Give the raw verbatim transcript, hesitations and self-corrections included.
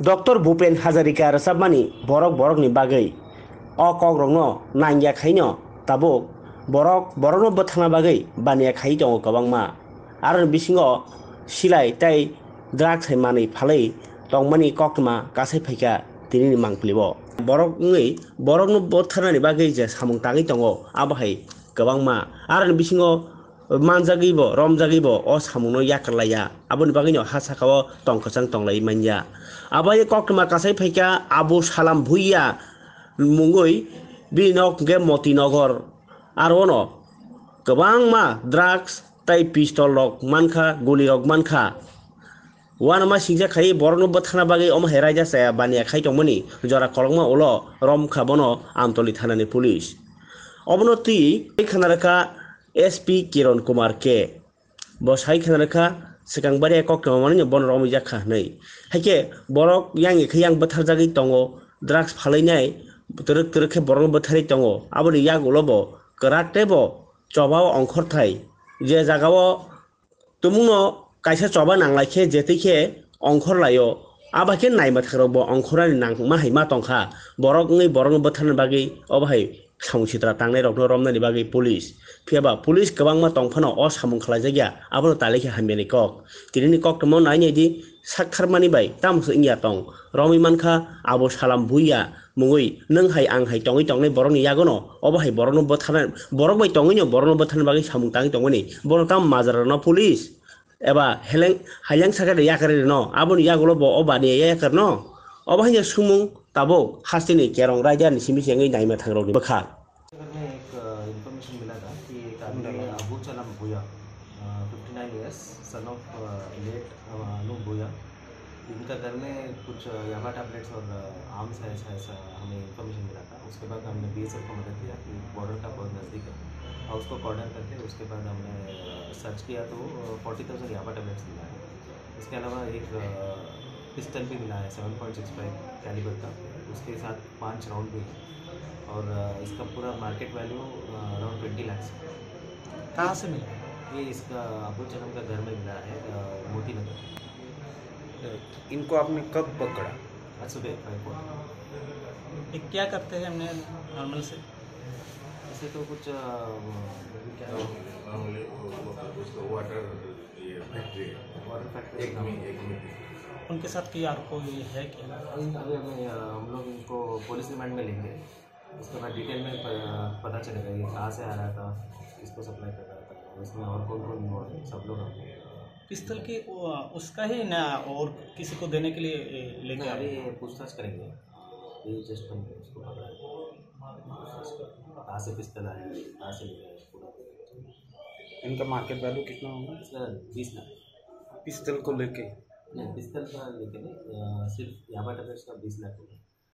Doctor Bhupen Hazarika rwchapmani borok borokni bagwi o kokrokno nangya khaino tabuk borok borokno bwthana bagwi baniya khai tongo kwbangma. Aroni bisingo silai tei drugs hai manwi phalwi tongmani koktwma kasai phaikha tinini mangpili-o. Borok wngwi borokno bwtharnani bagwi je samung tangwi tongo abo hai kwbangma. Aroni bisingo manjagwibo, romjagwibo o samungno yakarlaiya. Aboni bagwino ha sakao tong kwchang tonglaiwi manya. Abo hai koktwma kasai phaikha Abu Salam Bhuiya mungwi bini nok hwnkhe Moti Nogor. Aro ono kwbangma drugs tei pistol rok mankha, guli rok mankha. Uanama singcha khai borokno bwthana bagwi omo hai raida chaya baniya khai tongmani jora kolokma ulo romkha bono Amtoli thanani police. Obono twi khana rwkha S P Kiron Kumar K. Bo sai khana rwkha swkang bari koktwma manwi bono romwi jakha hwnwi. Haikhe borok yang khe yang bwtharjagwi tongo, drugs phalwi nai twrwk twrwk khe borokno bwtharwi tongo. Aboni yak ulo bo kwrak tei bo choba o ongkhorthai je jaga o tumungno kaisa choba nanglai khe, je twi khe ongkhor laio, abo khe naima thakrok bo ongkhornani nangma hai ma tongkha. Borok wngwi borokno bwtharna bagwi obo hai samung sitra tangnai rokno romnani bagwi police. Phiya ba police kwbangma tong phano o samung khlaijakya, abono talai khe hamyani kok. Tinini koktwma nai nai di, sak tharmani bai tamo se wngya tong. Romwi mankha abo Salam Bhuiya mungwi nwng hai ang hai tongwi tongnai borokni yagono, obo hai borokno bwtharna, borok bai tongwino borokno bwtharna bagwi samung tangwi tongmani, bono tamo majra rwno police eba heleng haileng sakhe de yakarwi rwno, aboni yagulo bo o baniya yakarno, obo haino sumung tabuk hasteni kerong raida ni simi se wngwi naima thangrokni bwkha. घर में एक, अ, इन्फॉर्मेशन मिला था कि एक आदमी Abu Chalam Bhuiya, uh, fifty nine years, son of, uh, late, uh, Anup Bhuiya, इनका घर में कुछ याबा टैबलेट्स और, अ, आर्म्स है, ऐसा, ऐसा हमें इन्फॉर्मेशन मिला था। उसके बाद हमने बीएसएफ को मदद किया कि बॉर्डर का बहुत नज़दीक है, और उसको कॉर्डन करके उसके बाद हमने, अ, सर्च किया तो, अ, फ़ोर्टी थाउजेंड याबा टैबलेट्स मिला है। इसके अलावा एक, अ, पिस्टल भी मिला है seven point six five calibre का, उसके साथ पाँच राउंड भी है और, अ, इसका पूरा मार्केट वैल्यू, अ, अराउंड ट्वेंटी लाख्स है। कहाँ से मिला? ये इसका अबू चलम का घर में मिला है, अ, मोती नगर। इनको आपने कब पकड़ा? आज सुबह फ़ाइव ओ क्लॉक। ये क्या करते हैं हमने नॉर्मल से? इसे तो कुछ, अ, क्या उसका वाटर, ये फैक्ट्री है। वाटर फैक्ट्री एक का। मी-, एक मीटिंग। उनके साथ कोई और कोई है क्या? अभी, अभी, अभी, अ, हम लोग इनको पुलिस रिमांड में लेंगे। उसके बाद डिटेल में प-, पता चलेगा ये कहाँ से आ रहा था, किसको सप्लाई कर रहा था, इसमें और कौन कौन इन्वॉल्व है, सब लोग हम लोग। पिस्तौल की वो, उसका ही ना और किसी को देने के लिए, ए, लेके नहीं, आए? अभी पूछताछ करेंगे, ये जस्ट हम उसको पकड़ा है। पूछताछ करेंगे। कहाँ से पिस्तौल आया है, कहाँ से लिया है, पूरा। इनका मार्केट वैल्यू कितना होगा? इसका बीस लाख। पिस्तौल को लेके? नहीं, पिस्तौल का लेके नहीं, अ, सिर्फ याबा टैबलेट्स का बीस लाख होगा।